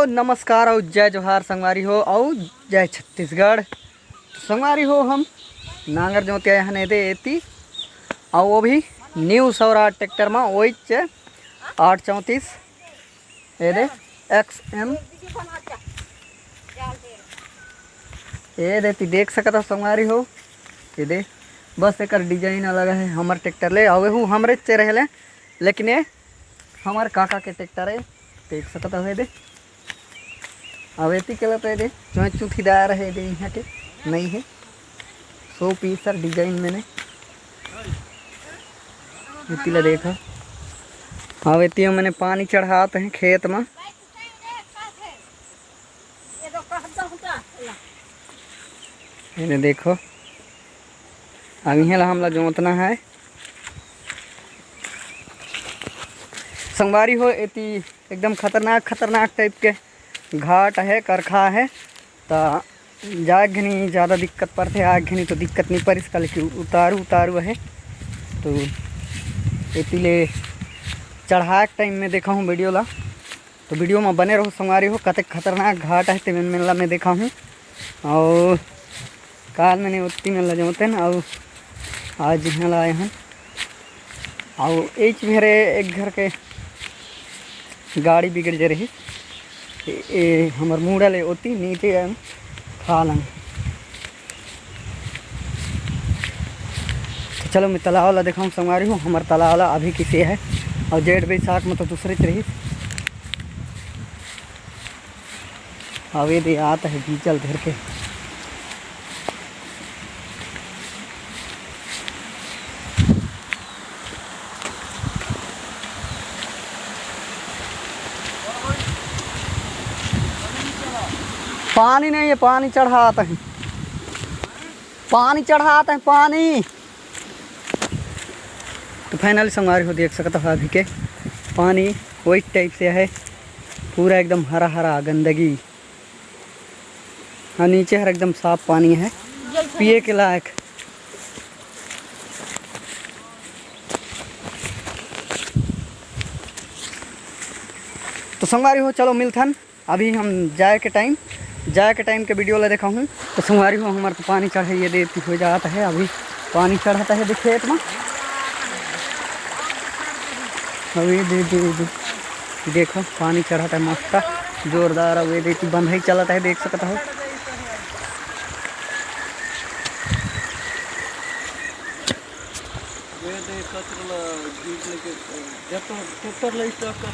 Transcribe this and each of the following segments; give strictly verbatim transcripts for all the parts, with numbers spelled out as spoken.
नमस्कार अउ जय जोहार संगवारी हो, अउ जय छत्तीसगढ़। तो संगवारी हो, हम नांगर जोते आए हन एदे एती, अउ वो भी न्यू सौराज ट्रैक्टर में, वही आठ चौंतीस, एदे एक्स एम। एदे ती देख सकत हो संगवारी हो, एदे बस एकर डिजाइन अलग है हमर ट्रैक्टर ले, अउ एहू हमरे चे रहले, लेकिन ये हमर काका के ट्रैक्टर है, देख सकत हो एदे। अब एती के ला तो एदे चोंच चुथीदार है एदे, यहाँ के नहीं है, सौ पीस सर डिजाइन में ने। एती ला देखो, अब एती मैंने पानी चढ़ात हैं खेत में। एने देखो, अब इहें ला हमला जोतना है। संगवारी हो, एती एकदम खतरनाक, खतरनाक टाइप के घाट है, करखा है, त जाए घनी ज़्यादा दिक्कत पड़थे, आए घनी तो दिक्कत नहीं परिस, काले कि उतारू, उतारू है। तो एती ले चढ़ाए के टाइम में देखा हूँ वीडियो ला, तो वीडियो में बने रहो संगवारी हो, कतेक खतरनाक घाट है, तेमन मेला में देखा हूँ। और काल मैंने उत्ती मेला जोतेन, और आज यहाँ ला आए हैं। अउ एच भेरे एक घर के गाड़ी बिगड़ जे रहिस। ए, ए, हमर मुड़ा ले ओती नीचे आए खा लन। तो चलो, मैं तालाब ला देखाऊँ संगवारी हो, हमर तालाब ला अभी किसे है, और जेठ बैसाख में तो दूसरे रहिस। अउ एदे आत हे डीजल धर के। पानी नहीं है, पानी चढ़ात हे, पानी चढ़ात हे, पानी। तो फाइनली संगवारी हो, देख सकत हो अभी के पानी वही टाइप से है, पूरा एकदम हरा हरा गंदगी। हाँ, नीचे हर एकदम साफ पानी है, पिए के लायक। तो संगवारी हो, चलो मिलथन। अभी हम जाए के टाइम, जाए के टाइम के वीडियो ला देखा हूँ। तो संगवारी हो, हमारे तो पानी चढ़े, ये दे हो जाता है, अभी पानी चढ़ाता है देख खेत में। अभी दे, दे, दे, देखो पानी चढ़ाता है मस्त जोरदार। अभी देखिए बंधई चलता है, देख सकता हो। ये दे कचरा ला बीच लेके जब तो ट्रैक्टर ले स्टार्ट कर।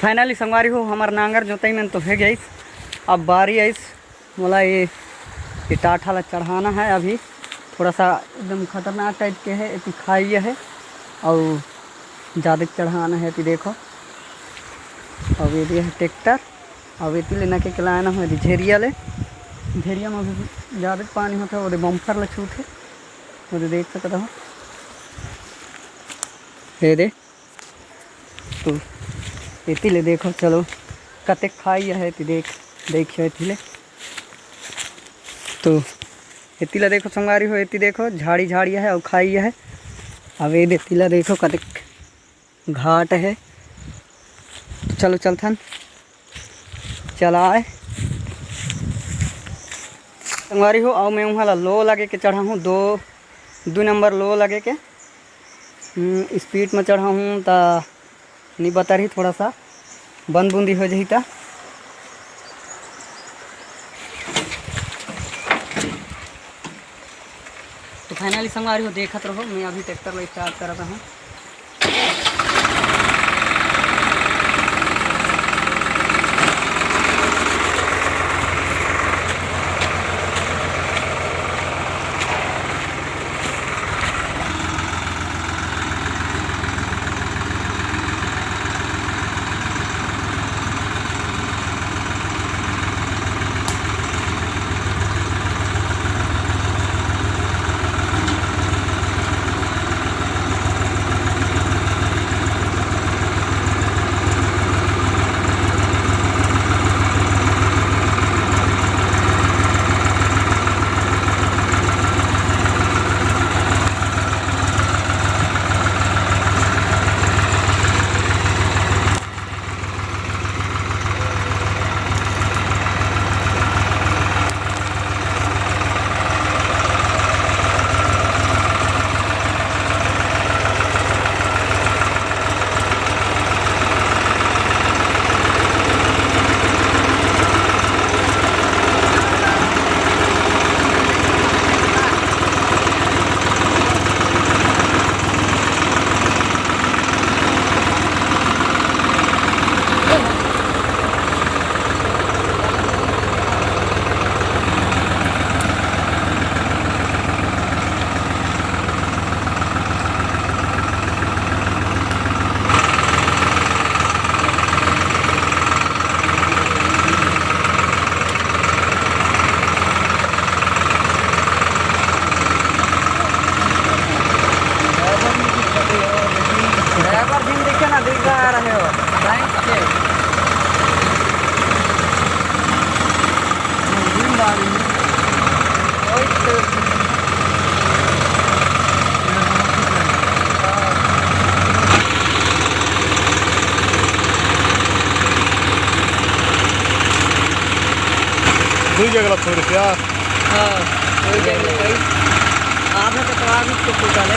Finally संगवारी हो, हमर नांगर जोतई मन तो हे गइस। अब बारी आइस मोला ये, ये टाठा ला चढ़ाना है। अभी थोड़ा सा एकदम खतरनाक type के है, एती खाई है और ज़्यादा चढ़ाना है। एती देखो, अब ये दे है tractor, अब एती ले नके के लाना है एती झेरिया ले। झेरिया में भी ज़्यादा पानी होता है, वो दे bumper ला छूट है, वो दे देख सकता हो, ये दे। तो एती ले देखो, चलो कतेक खाई है, एती देख, देखियो एती ले। तो एती ले देखो संगवारी हो, एती देखो झाड़ी झाड़ी है और खाई है। अब ये दे एती ले देखो कतेक घाट है। तो चलो चलथन, चलाए संगवारी हो। और मैं वहाँ ला लो लगे के चढ़ा हूँ, दो, दो नंबर लो लगे के। हम्म, speed में चढ़ा हूँ त नहीं बता रही, थोड़ा सा बंद बूंदी हो जाही त। तो finally संगवारी हो, देखत रहो, मैं अभी tractor ला start करत हूँ। Driver भी दिखे ना, दिख रहा है वो, line से। दुई जगह ला थोड़ी सी यार। हाँ, दुई जगह ला भाई। आधा तो कटवा भी तो टूटा ले।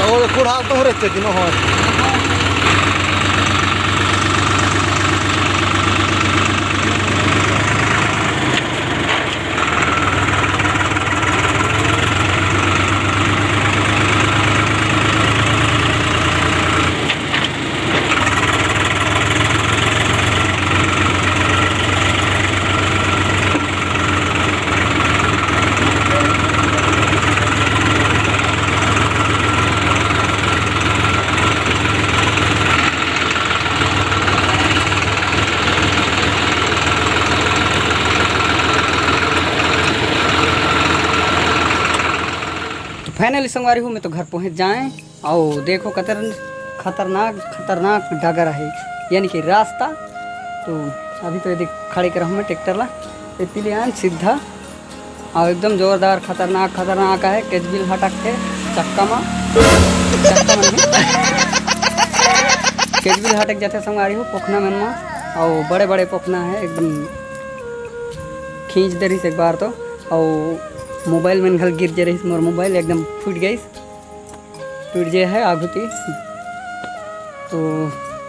तो कुढ़ा तो हो रहे थे कि न हो। तो finally संगवारी हो, मैं तो घर पहुँच जाए। अउ देखो कतर खतरनाक खतरनाक डगर हे, यानी कि रास्ता। तो अभी तो ये देख खड़े करहूँ मैं ट्रैक्टर ला, एती ले आन सीधा। अउ एकदम जोरदार खतरनाक खतरनाक हे। केजबिल हटक के चक्का मा, चक्का मन में केजबिल हटक जाथे संगवारी हो, पोखना मन मा। अउ बड़े बड़े पोखना हे, एकदम खींच दे रहिस एक बार तो। अउ मोबाइल मन घल गिर जे रहिस, मोर मोबाइल एकदम फूट गइस। टूट जे हे आगू ती। तो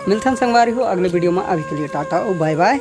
मिलथन संगवारी हो अगले वीडियो में। अभी के लिए टाटा और बाय बाय।